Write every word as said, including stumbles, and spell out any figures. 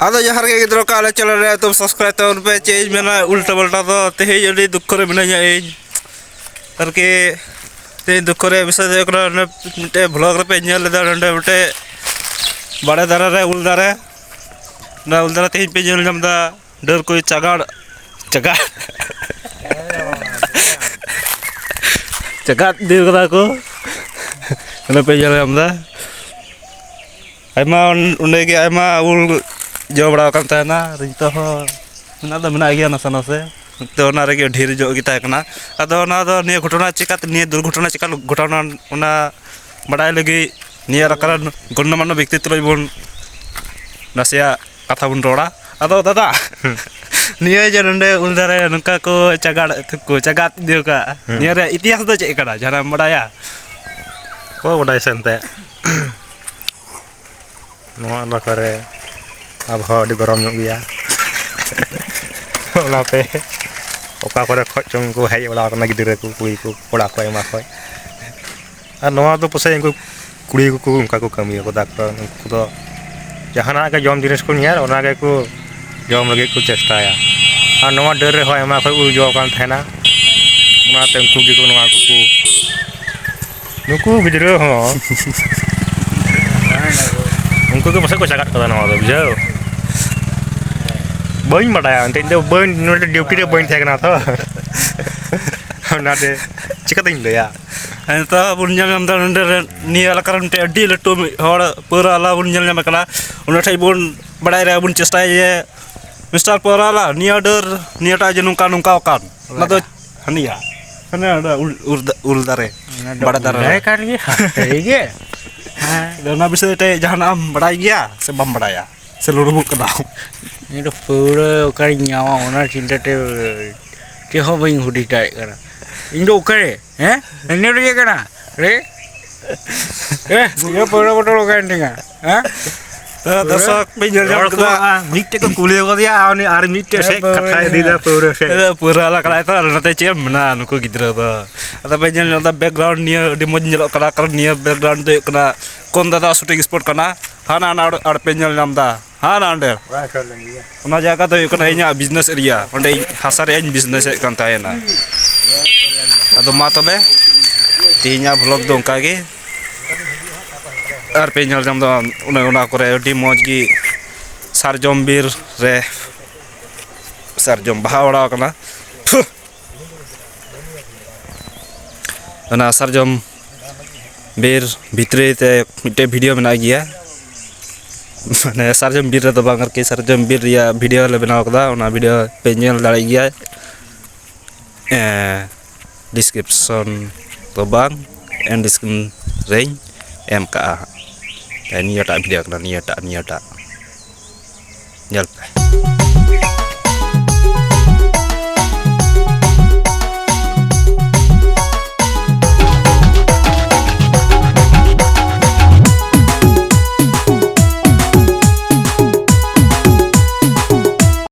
ᱟᱫᱚ ᱡᱚᱦᱟᱨ ᱜᱮ ᱜᱤᱫᱽᱨᱟᱹ ᱠᱚ, ᱟᱞᱮ ᱪᱮᱱᱮᱞ ᱨᱮ ᱮᱠᱫᱚᱢ ᱥᱟᱵᱥᱠᱨᱟᱭᱤᱵ ᱛᱟᱵᱚᱱ ᱯᱮ᱾ ᱪᱮᱫ ᱤᱧ ᱢᱮᱱᱟ, ᱩᱞᱴᱟ ᱯᱟᱞᱴᱟ ᱫᱚ᱾ ᱛᱮᱦᱮᱧ ᱟᱹᱰᱤ ᱫᱩᱠᱠᱷᱚ ᱨᱮ ᱢᱤᱱᱟᱹᱧᱟ ᱤᱧ, ᱟᱨᱠᱤ᱾ ᱛᱮᱦᱮᱧ ᱫᱩᱠᱠᱷᱚ ᱨᱮᱭᱟᱜ ᱵᱤᱥᱚᱭ ᱫᱚ ᱦᱩᱭᱩᱜ ᱠᱟᱱᱟ, ᱚᱱᱮ ᱢᱤᱫᱴᱮᱡ ᱵᱷᱞᱚᱜ ᱨᱮᱯᱮ ᱧᱮᱞ ᱞᱮᱫᱟ, ᱱᱚᱸᱰᱮ ᱢᱤᱫᱴᱮᱡ ᱵᱟᱲᱮ ᱫᱟᱨᱮ ᱨᱮ ᱩᱞ ᱫᱟᱨᱮ, ᱚᱱᱟ ᱩᱞ ᱫᱟᱨᱮ ᱛᱮᱦᱮᱧ ᱯᱮ ᱧᱮᱞ ᱧᱟᱢ ᱮᱫᱟ, ᱰᱟᱹᱨ ᱠᱚ ᱪᱟᱜᱟᱲ ᱪᱟᱜᱟᱲ ᱪᱟᱜᱟᱲ ᱤᱫᱤ ᱠᱟᱫᱟ ᱠᱚ, ᱚᱱᱟ ᱯᱮ ᱧᱮᱞ ᱧᱟᱢ ᱮᱫᱟ᱾ ᱟᱭᱢᱟ ᱚᱸᱰᱮ ᱜᱮ ᱟᱭᱢᱟ ᱩᱞ ᱡᱚ ᱵᱟᱲᱟ ᱟᱠᱟᱱ ᱛᱟᱦᱮᱱᱟ, ᱟᱨ ᱱᱤᱛᱚᱜ ᱦᱚᱸ ᱢᱮᱱᱟᱜ ᱫᱚ ᱢᱮᱱᱟᱜ ᱜᱮᱭᱟ ᱱᱟᱥᱮ ᱱᱟᱥᱮ᱾ ᱛᱚ, ᱚᱱᱟ ᱨᱮᱜᱮ ᱰᱷᱮᱨ ᱧᱚᱜ ᱜᱮ ᱛᱟᱦᱮᱸ ᱠᱟᱱᱟ᱾ ᱟᱫᱚ ᱚᱱᱟ ᱫᱚ ᱱᱤᱭᱟᱹ ᱜᱷᱚᱴᱚᱱᱟ ᱪᱤᱠᱟᱹᱛᱮ, ᱱᱤᱭᱟᱹ ᱫᱩᱨᱜᱷᱚᱴᱚᱱᱟ ᱪᱤᱠᱟ ᱜᱷᱚᱴᱟᱣᱱᱟ, ᱚᱱᱟ ᱵᱟᱰᱟᱭ ᱞᱟᱹᱜᱤᱫ ᱱᱤᱭᱟᱹ ᱮᱞᱟᱠᱟ ᱨᱮᱱ ᱜᱚᱱᱱᱚᱢᱟᱱᱱᱚ ᱵᱮᱠᱛᱤᱛᱛᱚ ᱞᱟᱹᱜᱤᱫ ᱵᱚᱱ ᱱᱟᱥᱮᱭᱟᱜ ᱠᱟᱛᱷᱟ ᱵᱚᱱ ᱨᱚᱲᱟ᱾ ᱟᱫᱚ ᱫᱟᱫᱟ, ᱱᱤᱭᱟᱹ ᱡᱮ ᱱᱚᱸᱰᱮ ᱩᱞ ᱫᱟᱨᱮ ᱱᱚᱝᱠᱟ ᱠᱚ ᱪᱟᱜᱟᱲ ᱠᱚ ᱪᱟᱜᱟᱫ ᱤᱫᱤ ᱟᱠᱟᱫ, ᱦᱮᱸ᱾ ᱱᱤᱭᱟᱹ ᱨᱮᱭᱟᱜ ᱤᱛᱤᱦᱟᱥ ᱫᱚ ᱪᱮᱫ ᱠᱟᱱᱟ? ᱡᱟᱦᱟᱱᱟᱜ ᱮᱢ ᱵᱟᱰᱟᱭᱟ? ᱚᱠᱚᱭ ᱵᱟᱰᱟᱭ ᱥᱮ ᱮᱱᱛᱮᱫ? ᱱᱚᱣᱟ ᱮᱞᱟᱠᱟ ᱨᱮ ᱟᱵᱚᱦᱟᱣᱟ ᱟᱹᱰᱤ ᱜᱚᱨᱚᱢ ᱧᱚᱜ ᱜᱮᱭᱟ᱾ ᱚᱱᱟᱛᱮ ᱚᱠᱟ ᱠᱚᱨᱮ ᱠᱷᱚᱡ ᱪᱚᱝ ᱠᱚ ᱦᱮᱡ ᱵᱟᱲᱟ ᱟᱠᱟᱱᱟ ᱜᱤᱫᱽᱨᱟᱹ ᱠᱚ, ᱠᱩᱲᱤ ᱠᱚ, ᱠᱚᱲᱟ ᱠᱚ, ᱟᱭᱢᱟ ᱠᱷᱚᱡ᱾ ᱟᱨ ᱱᱚᱣᱟ ᱫᱚ ᱯᱟᱥᱮᱡ ᱩᱱᱠᱩ ᱠᱩᱲᱤ ᱠᱚᱠᱚ ᱚᱱᱠᱟ ᱠᱚ ᱠᱟᱹᱢᱤᱭᱟ ᱠᱚ, ᱰᱟᱠᱛᱟᱨ, ᱩᱱᱠᱩ ᱫᱚ ᱡᱟᱦᱟᱱᱟᱜ ᱜᱮ ᱡᱚᱢ ᱡᱤᱱᱤᱥ ᱠᱚ ᱧᱮᱞ, ᱚᱱᱟ ᱜᱮᱠᱚ ᱡᱚᱢ ᱞᱟᱹᱜᱤᱫ ᱠᱚ ᱪᱮᱥᱴᱟᱭᱟ᱾ ᱟᱨ ᱱᱚᱣᱟ ᱰᱟᱹᱨ ᱨᱮᱦᱚᱸ ᱟᱭᱢᱟ ᱠᱷᱚᱡ ᱩᱞ ᱡᱚ ᱟᱠᱟᱱ ᱛᱟᱦᱮᱱᱟ, ᱚᱱᱟᱛᱮ ᱩᱱᱠᱩ ᱜᱮᱠᱚ ᱱᱚᱣᱟ ᱠᱚᱠᱚ, ᱱᱩᱠᱩ ᱜᱤᱫᱽᱨᱟᱹ ᱦᱚᱸ ᱩᱱᱠᱩ ᱜᱮ ᱯᱟᱥᱮᱡ ᱠᱚ ᱪᱟᱜᱟᱫ ᱠᱟᱫᱟ ᱱᱚᱣᱟ ᱫᱚ, ᱵᱩᱡᱷᱟᱹᱣ? ᱵᱟᱹᱧ ᱵᱟᱰᱟᱭᱟ ᱮᱱᱛᱮ, ᱤᱧ ᱫᱚ ᱵᱟᱹᱧ, ᱱᱚᱰᱮ ᱰᱤᱭᱩᱴᱤ ᱨᱮ ᱵᱟᱹᱧ ᱛᱟᱦᱮᱸ ᱠᱟᱱᱟ ᱛᱚ᱾ ᱚᱱᱟᱛᱮ ᱪᱤᱠᱟᱹᱛᱤᱧ ᱞᱟᱹᱭᱟ? ᱦᱮᱸ, ᱱᱤᱛᱚᱜ ᱵᱚᱱ ᱧᱮᱞ ᱧᱟᱢ ᱮᱫᱟ ᱱᱚᱰᱮ ᱨᱮ, ᱱᱤᱭᱟᱹ ᱮᱞᱟᱠᱟ ᱨᱮ ᱢᱤᱫᱴᱮᱡ ᱟᱹᱰᱤ ᱞᱟᱹᱴᱩ ᱢᱤᱫ ᱦᱚᱲ ᱯᱟᱹᱣᱨᱟᱹ ᱟᱞᱟ ᱵᱚᱱ ᱧᱮᱞ ᱧᱟᱢᱮ ᱠᱟᱱᱟ᱾ ᱩᱱᱤ ᱴᱷᱮᱡ ᱵᱚᱱ ᱵᱟᱲᱟᱭ ᱨᱮᱭᱟᱜ ᱵᱚᱱ ᱪᱮᱥᱴᱟᱭᱟ ᱡᱮ, ᱢᱤᱥᱴᱟᱨ ᱯᱟᱹᱣᱨᱟᱹ ᱟᱞᱟ, ᱱᱤᱭᱟᱹ ᱰᱟᱹᱨ, ᱱᱤᱭᱟᱹᱴᱟᱜ ᱡᱮ ᱱᱚᱝᱠᱟ ᱱᱚᱝᱠᱟ ᱟᱠᱟᱱ, ᱚᱱᱟ ᱫᱚ ᱦᱟᱱᱤᱭᱟ, ᱦᱟᱱᱮ ᱚᱱᱟ ᱩᱞ, ᱩᱞ ᱫᱟ-, ᱩᱞ ᱫᱟᱨᱮ, ᱚᱱᱟ ᱫᱚ ᱵᱟᱲᱮ ᱫᱟᱨᱮ ᱩᱞ ᱨᱮ᱾ ᱫᱟᱨᱮ ᱠᱟᱱ ᱜᱮᱭᱟ, ᱥᱟᱹᱨᱤ ᱜᱮ᱾ ᱦᱮᱸ᱾ ᱟᱫᱚ ᱚᱱᱟ ᱵᱤᱥᱚᱭ ᱛᱮ ᱡᱟᱦᱟᱱᱟᱜ ᱮᱢ ᱵᱟᱲᱟᱭ ᱜᱮᱭᱟ ᱥᱮ ᱵᱟᱢ ᱵᱟᱲᱟᱭᱟ? ᱥᱮ ᱞᱩᱲᱩᱵᱚᱜ ᱠᱟᱱᱟᱢ? ᱤᱧ ᱫᱚ ᱯᱟᱹᱣᱨᱟᱹ ᱚᱠᱟᱨᱤᱧ ᱧᱟᱢᱟ, ᱚᱱᱟ ᱪᱤᱱᱛᱟᱹ ᱛᱮ ᱪᱮᱫ ᱦᱚᱸ ᱵᱟᱹᱧ ᱦᱩᱫᱤᱥ ᱫᱟᱲᱮᱭᱟᱜ ᱠᱟᱱᱟ᱾ ᱤᱧ ᱫᱚ ᱚᱠᱟᱨᱮ, ᱦᱮᱸ? ᱤᱧ ᱫᱚ ᱪᱮᱫ ᱠᱟᱱᱟ? ᱨᱮ? ᱮ, ᱤᱧ ᱫᱚ ᱯᱟᱹᱣᱨᱟᱹ ᱵᱚᱴᱚᱞ ᱚᱠᱟᱭᱮᱱ ᱛᱤᱧᱟ? ᱦᱮᱸ? ᱛᱚ, ᱫᱚᱨᱥᱚᱠ ᱯᱮ ᱧᱮᱞ ᱧᱟᱢ ᱦᱚᱲ ᱠᱚ ᱠᱮᱫᱟ᱾ ᱢᱟ ᱢᱤᱫᱴᱮᱡ ᱠᱚ ᱠᱩᱞᱤ ᱟᱠᱟᱫᱮᱭᱟ, ᱟᱨ ᱩᱱᱤ ᱟᱨ ᱢᱤᱫᱴᱮᱡ ᱥᱮᱫ ᱦᱮᱸ, ᱯᱟᱹᱣᱨᱟᱹ ᱠᱟᱛᱷᱟᱭ ᱤᱫᱤᱭᱮᱫᱟ, ᱯᱟᱹᱣᱨᱟᱹ ᱥᱮᱫ᱾ ᱦᱮᱸ, ᱯᱟᱹᱣᱨᱟᱹ ᱟᱞᱟ ᱠᱟᱱᱟᱭ ᱛᱚ, ᱟᱨ ᱱᱚᱛᱮ ᱪᱮᱫ ᱮᱢ ᱢᱮᱱᱟ ᱱᱩᱠᱩ ᱜᱤᱫᱽᱨᱟᱹ ᱫᱚ᱾ ᱟᱫᱚ ᱯᱮ ᱧᱮᱞ ᱧᱟᱢ ᱮᱫᱟ, background ᱱᱤᱭᱟᱹ ᱟᱹᱰᱤ ᱢᱚᱡᱽ ᱧᱮᱞᱚᱜ ᱠᱟᱱᱟ, ᱠᱟᱨᱚᱱ ᱱᱤᱭᱟᱹ background ᱫᱚ ᱦᱩᱭᱩᱜ ᱠᱟᱱᱟ ᱠᱚᱱᱫᱟᱫᱟ shooting spot ᱠᱟᱱᱟ᱾ ᱦᱟᱱᱟ ᱦᱟᱱᱟ ᱟᱲ-, ᱟᱲ ᱯᱮ ᱧᱮᱞ ᱧᱟᱢ ᱮᱫᱟ᱾ ᱦᱮᱸ ᱱᱟᱰᱮ᱾ ᱚᱱᱟ ᱡᱟᱭᱜᱟ ᱫᱚ ᱦᱩᱭᱩᱜ ᱠᱟᱱᱟ ᱤᱧᱟᱹᱜ ᱵᱤᱡᱽᱱᱮᱥ ᱮᱨᱤᱭᱟ, ᱚᱸᱰᱮ ᱤᱧ ᱦᱟᱥᱟ ᱨᱮᱭᱟᱜ ᱤᱧ ᱵᱤᱡᱽᱱᱮᱥ ᱮᱫ ᱠᱟᱱ ᱛᱟᱦᱮᱱᱟ᱾ ᱟᱫᱚ ᱢᱟ ᱛᱚᱵᱮ, ᱛᱮᱦᱮᱧᱟᱜ ᱵᱷᱞᱚᱜ ᱫᱚ ᱚᱱᱠᱟ ᱜᱮ, ᱟᱨ ᱯᱮ ᱧᱮᱞ ᱧᱟᱢ ᱫᱟ ᱚᱱᱮ ᱚᱱᱟ ᱠᱚᱨᱮ ᱟᱹᱰᱤ ᱢᱚᱡᱽ ᱜᱮ ᱥᱟᱨᱡᱚᱢ ᱵᱤᱨ ᱨᱮ ᱥᱟᱨᱡᱚᱢ ᱵᱟᱦᱟ ᱵᱟᱲᱟᱣ ᱠᱟᱱᱟ᱾ ᱚᱱᱟ ᱥᱟᱨᱡᱚᱢ ᱵᱤᱨ ᱵᱷᱤᱛᱨᱤ ᱛᱮ ᱢᱤᱫᱴᱮᱡ ᱵᱷᱤᱰᱤᱭᱳ ᱢᱮᱱᱟᱜ ᱜᱮᱭᱟ, ᱢᱟᱱᱮ ᱥᱟᱨᱡᱚᱢ ᱵᱤᱨ ᱨᱮᱫᱚ ᱵᱟᱝ, ᱟᱨᱠᱤ ᱥᱟᱨᱡᱚᱢ ᱵᱤᱨ ᱨᱮᱭᱟᱜ ᱵᱷᱤᱰᱤᱭᱳ ᱞᱮ ᱵᱮᱱᱟᱣ ᱠᱟᱫᱟ᱾ ᱚᱱᱟ ᱵᱷᱤᱰᱤᱭᱳ ᱯᱮ ᱧᱮᱞ ᱫᱟᱲᱮᱭᱟᱜ ᱜᱮᱭᱟ ᱰᱤᱥᱠᱨᱤᱯᱥᱚᱱ ᱫᱚ ᱵᱟᱝ, ᱮᱱᱰ ᱥᱠᱨᱤᱱ ᱨᱮᱧ ᱮᱢ ᱠᱟᱜᱼᱟ ᱦᱟᱸᱜ᱾ ᱱᱤᱭᱟᱹᱴᱟᱜ ᱵᱷᱤᱰᱤᱭᱳ ᱠᱟᱱᱟ, ᱱᱤᱭᱟᱹᱴᱟᱜ ᱱᱤᱭᱟᱹᱴᱟᱜ ᱧᱮᱞ ᱯᱮ᱾